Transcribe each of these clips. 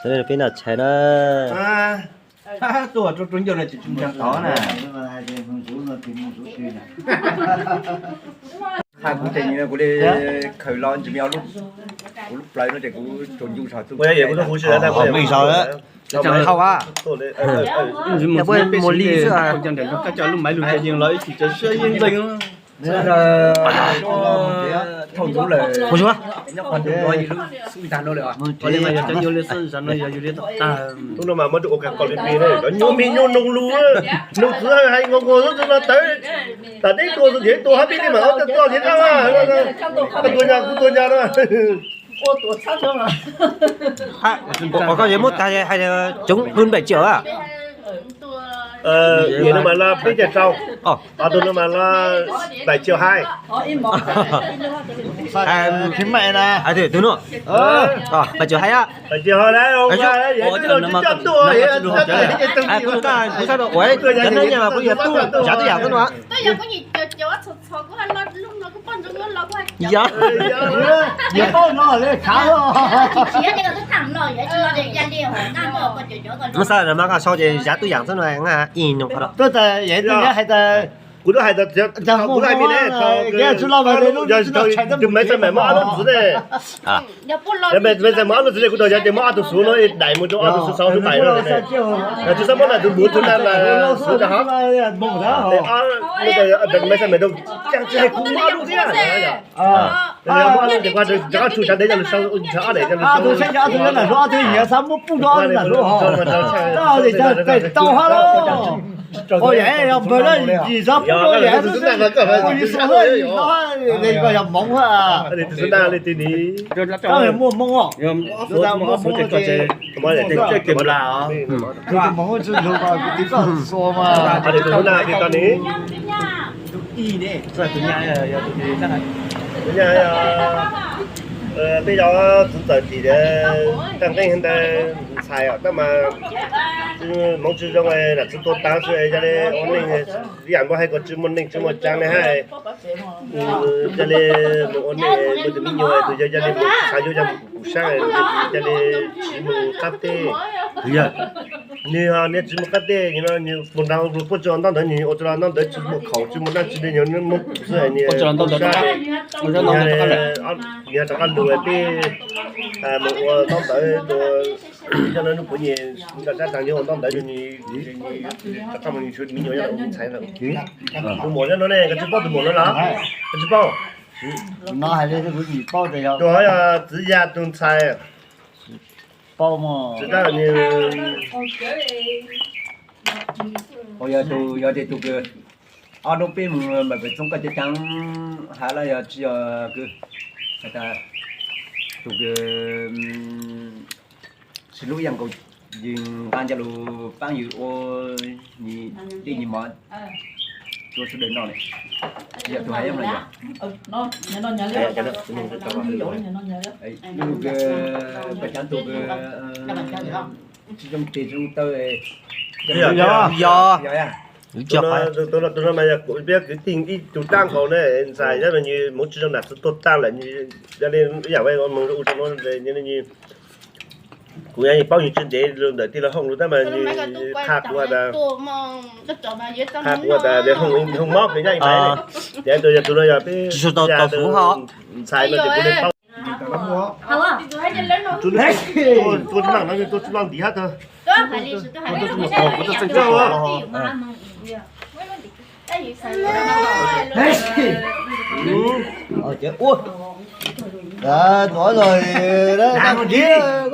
Nuav zog, peb noj tshais na. Tuaj rau rau ncauj no tsis tshua tov na. Kuv ces kuv li khaws los ntsis me kuv lub plawv no ces kuv tsaus ntuj zog tuaj. Kuv yog kuv tuaj kuv si lawm, kuv yog kuv si lawm. Mus li xwb, cov lub maiv lug ces yeej los ib txhis cov siab yeej nqeeg. Thaum ntxov lawm, nyob qhov ntawd yus lub xub ntag no lawm. Yog cov yus li xwb, zaum no yog yus li tag. Hnub no mas muab rau ua kag kaus li pis ne, cov nyuj me nyuj noog lug, noog txwv hais nkaus nkaus xwb no tawv. Tas teb tuaj xwb ces tuaj hab pib li mas ob txoj thiab na. Koj tuaj nyab kuv tuaj nyab na. Ua koj yuav muab tag hais coob hwj npaim tsiaum a. Yim no mas los peb caug rau, ob tug no mas los bảy triệu hai. Khuyến mại na. Tus no bảy triệu hai á. Bảy triệu hai đấy. Kuv sab tau ua cov neeg nyiam mas kuv yog tub, zam tub yam xwb no. Mus xav mas koj sau ces zam tub yam xwb no, ib nyuag qhov no. Tuaj tas yam hais tas, kuv twb hais tas, kuv hais li ne, tus maiv txais maiv muab ob lub txwv ne. Maiv txais maiv ob lub txwv ne, kuv tau yog ces muab ob tug xuv no dais mus rau ob tug xuv xauv xwb pais no. Tsis xav muab tus npuv tus na mas xuv rau hov. Maiv txais maiv rau, tsis hais kuv muab ob lub thiab. Muab ob lub ces kuv rov qab tshum tshav ntev coj lug sau, ob tug saib ob tug nram hluv, ob tug nyiam xav muab pub rau ob tug nram hluv hov. Tau hab lauj. Ua yam yog npawg na, yim xav pub rau yam xwb, yim xav, koj yog Hmoob hab. Koj muaj Hmoob os. Muaj Hmoob ces tus Hmoob tsis hlub koj, kuv twb koj xua mas. Peb yog txwv txawm tim taj nqeeb ntawd ntxhais os, tab mas Hmoob tsis zoo, nam txiv tuag tag xwb, yog li ua neej ib yam npaum hais kom tsis muaj neej tsis muaj tsav ne hab. Yog li mus ua neej muaj tus me nyuam tus yawg, yog li mus xav yuav yog mus kuv sab, yog li tsis mus qab teb. Nwg ho niag tsis mus qab teb, nwg mus nrag puab tsi los ntaub ntawv, nwg ua tsi los ntaub ntawv, tsis muaj khaum tsis muaj dlaab tsi li, nwg muab kuv xwb, nwg kuv sab, nwg rov qab lug peb mus ua ntaub ntawv rua, coj nub puv nyem nrog sab taag nyob ua ntaub ntawv rua nwg, rov qab mus nwg suav me nyuam nyob ua ntxhais lawm. Tus muam nyob no ne, koj tsis paub tus muam no los? Koj tsis paub? Tus no hais li kuv tsis paub tias yog, tus ho yog txiv yag tus ntxhais. Paub mas. Yog tus, yog tias tus kws ob hnub peb mus mam pem txooj koj cov caag has los yog tsis yog kws has tas tus kws sib hlub ib yam nkaus, yus nqa nca lug paab yus ua nyias dej nyias mov rua sawv daws noj ne. Yog tus hais yog no yog tus kws, koj cov tus kws tsis zoo tes tsis zoo taw. Yog, yog, yog. Tus no mas yog kuv peb kwv tij ib tug dlaab nkaus ne, ntxhais nyob no nwg Hmoob tsis zoo nam txiv tuag taag lawm, yog li ib yam ua moog ua rau no, kuv yog paub nwg tsis ntev lug ntawm tij laug Hooj lug tab mas nwg qha kuv has tas, qha kuv has tas Hooj mob kws nyab ib pais ne. Ces tus yog tus no yog peb tsis tau tau fuv ho. Ntxhais no ces kuv le paub. Tua tsi laj no, tua tsi laj ntiv hab tag. Nuav zog, kuv tsis dlaab kiv no.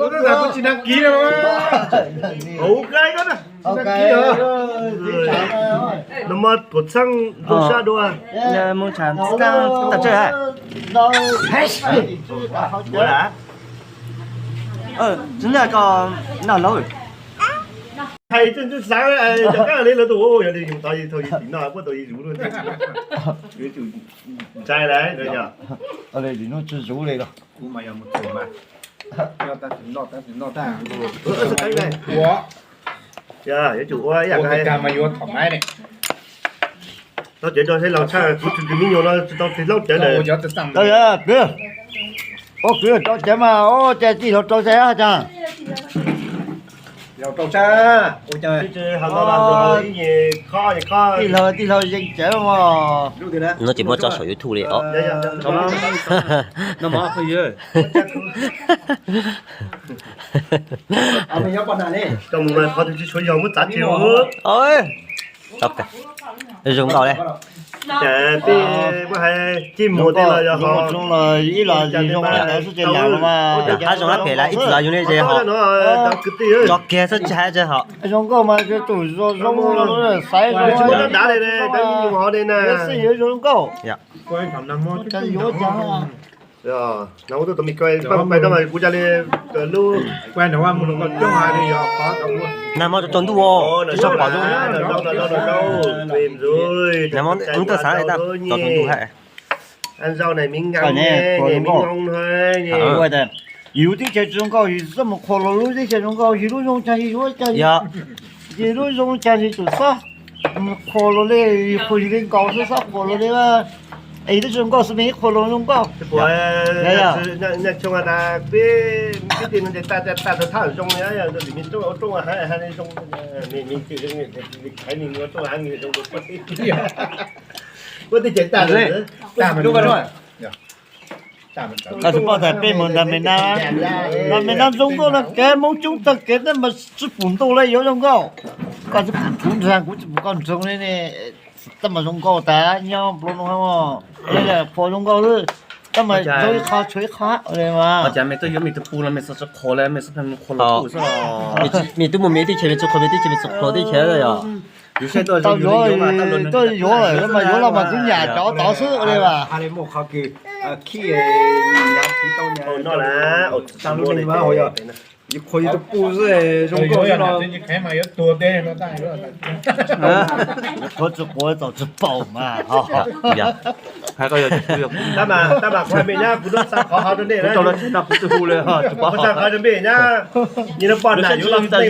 Nag kis, nag kis, no mas tuam txhaab ntuj sab dua. Tsis naj ko noj lauj. Hais txawj ntxwg xaav cov kab li lawv tus, yog li yus tau yus tau yus tim noj puab tau yus zuv lawm. Yuav tsum ntshai lawm no yog. Li hnub tsis zuv li los. Kuv mas yog mus txog mas noj tab sis noj tab sis noj tag. Ua, yog yuav tsum ua ib yam ua kag mas yuav thaum maiv ne. Tau cawv rau seb laus tshaj kuv tus me nyuam no tsis tau tig hlob cawv lawm. Kwv, ua kwv rau cawv mas ua cas tij laug rau seb cas. Tij laug, tij laug yeej cawv mas. No ces muab tso saum YouTube li os. Zoo nkauj li. Ces muab hais cij mus tej los yog ho, ib los zoo li xwb ces lam no mas hab zoo hab phem las ib txwm yug li ces ho tso kiag xwb tsis hais tsis ho. Zoo nkauj mas tus zoo zoo xaiv zoo dav li, xwb yuav zoo nkauj. Nag hmo rau rau ntuj, tsis tshua pom zoo. Nag hmo wb tuaj xav li tab rau rau ntuj hab. Yus teb chaws tsis zoo nkauj yus txhob mus qhuas luag lub teb chaws zoo nkauj, yus lub zoo cas yus yuav cas, yus lub zoo cas yus tsum xob qhuas luag li, yus qhuas yus li nkaus xwb xob qhuas luag li. Es yus twb tsis zoo nkauj xwb mas qhuas luag zoo nkauj. Koj tsis paub tias peb mus nram Mes Nab, nram Mes Nab zoo nkauj no kev Hmoob coob tag kev tab mas tsis pum ntuj li yuav zoo nkauj. Koj tsis pum nrog kuv tsis pum koj nrog li ne, tab mas zoo nkauj tas nyob nplua nuj, qhuas zoo nkauj xwb, tab mas zoo ib qho tshuav ib qho li mas. Cas mej tuaj yuav mej tus pub no mej tsis qhuas li, mej tsis qhuas los pub xwb. Mej twb mus mej teb chaws mej tsis qhuas mej teb chaws mej tsis qhuas teb chaws yog. Tau yuav, tau yuav lawm mas yuav los mas twb nyam cov tod xwb li mas. Yus qhuas yus tus pub xwb zoo nkauj xwb no. Qhuas tsis qhuas txaus tsis paub mas. Tab mas kuv xav qhov hauv rau nej, kuv xav qhov rau nej na, yus no poj niam yuav los txais zoo,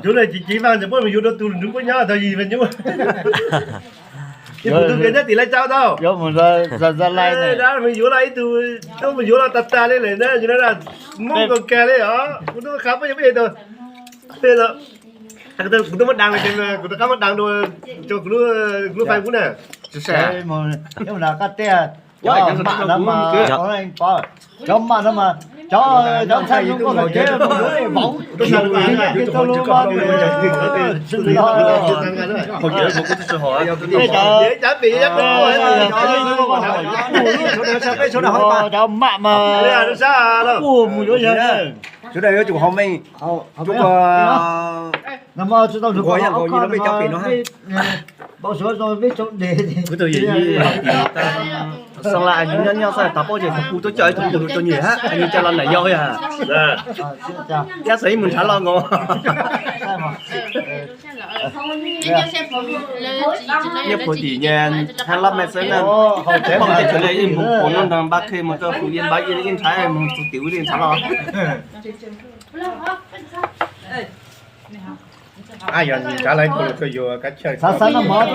yus no ces ces vaj ntxwv puab mus yuav rau tus nrug puab nyob tau yis mas nyuj. Ib puas tug kiag nyob tim Laij Tsau tau. Yuav mus Zas Lais, yuav los ib tug, tuaj mus yuav los tag tag li lawm na, yus no Moob nkaus kag li os. Kuv twb qha puab yog peb tug, kuv twb muab dam, kuv rov qab muab dam rau kuv lub Facebook na. Cov mam no mas, cov ntxhais zoo nkauj no ces vauv, cov mam mas kuj mus yuav yawg. Sawv daws yuav tsum haus meej, kuv tus yawm yij Xeeb Las nyob nyob xwb, thaum kuv tuaj coj ib tug pub rau nyiam hab, nws coj los nram yau yog. Yab xav ib mus ntshav loj nkaus. Nyob puag tim nyab lab mej xwb na, poj tsev li ib mus puas nub nrog npab khej mus rau Phú Yên npab ib ntshav mus txug tim ub li ntshav loj. Yog ntshav loj, xav xav noj mov,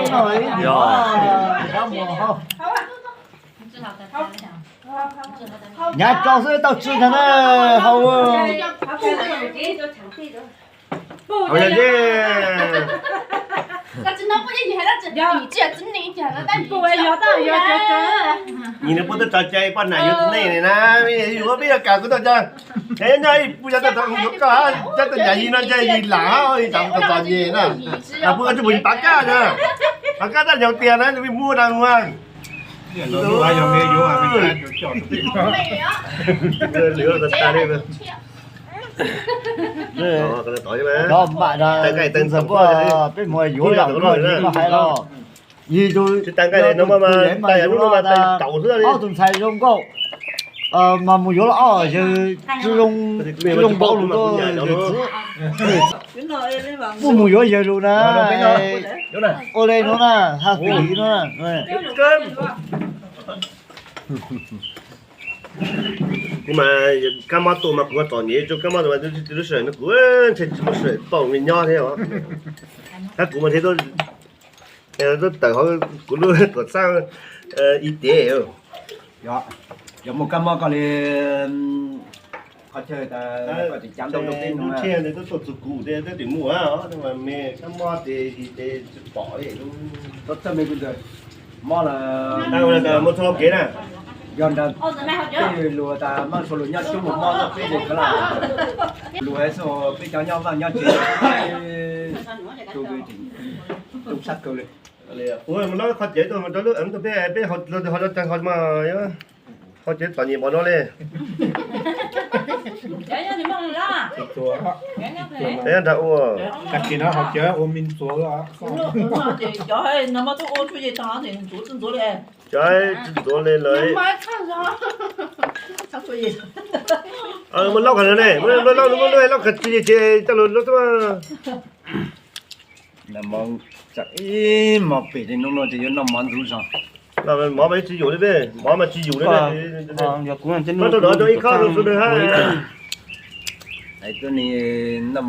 nyav rau xwb tau tsi ntag na, hau. Nyias nws puab twb tso cai poj niam yuav txiv neej na, yus peb yog kam kuv tau cai. Es nyob ib puas yog tau yuav koj, cov tau ncaim yig no ntshe yig lam hab, yig tam txom nyem na. Puas tsis pum yig pav kab na, pav kab tab nyob tiag na, nws muaj dab muag. Cov mam no, peb mus yuav los, hais los yig tus, ob tug ntxhais zoo nkauj mas mus yuav los ob yawg tsi zoo npaum lug rau yawg txiv. Kuj mus yuav yawg lug na, ua le nuav na, hab fim nuav na. Kuv mas kab mob tuaj mas kuv txom nyem, kab mob tuaj mas lub sij hawm no kuv ntshe tsis muaj sij hawm tau nyob thiab os. Hab kuv mas thiaj tuaj Tuaj tawm hauv kuv lub tuam txhab ib tev. Yog mus kab mob koj li qhov chaw tas koj tseem cav ntau rau peb ntoo na. Tuaj txug kuv tes twb tsis mus, me kab mob tes tsis pom li. Txhob txhawj me, mob los mus txog kev na. Yog nrog tej luag tas maj sua luag nyob coob mus mob txog peb li kov lawm. Luag xwb peb cov nyob vaj nyob tsev, tu tu sab kawg li. Ua mus lawv qhov cev tuaj rau lub eev tuaj peb, peb ho rau tag ho mas, qhov cev txom nyem npaum no li. Nrag ua, tag kis no ho cev ua me ntxuav, cov tsis ntxuav li lawm. Muab lauj qhov no ne, muab lauj, muab lauj qhov tsis ces coj lus lauj xwb. Ib hmos pem li hnub no ces yuav noj mov ntxuv zog. Mov mas tsis yus li, mov mas tsis yus li. Rau no rau ib khob rau sawv daws hab.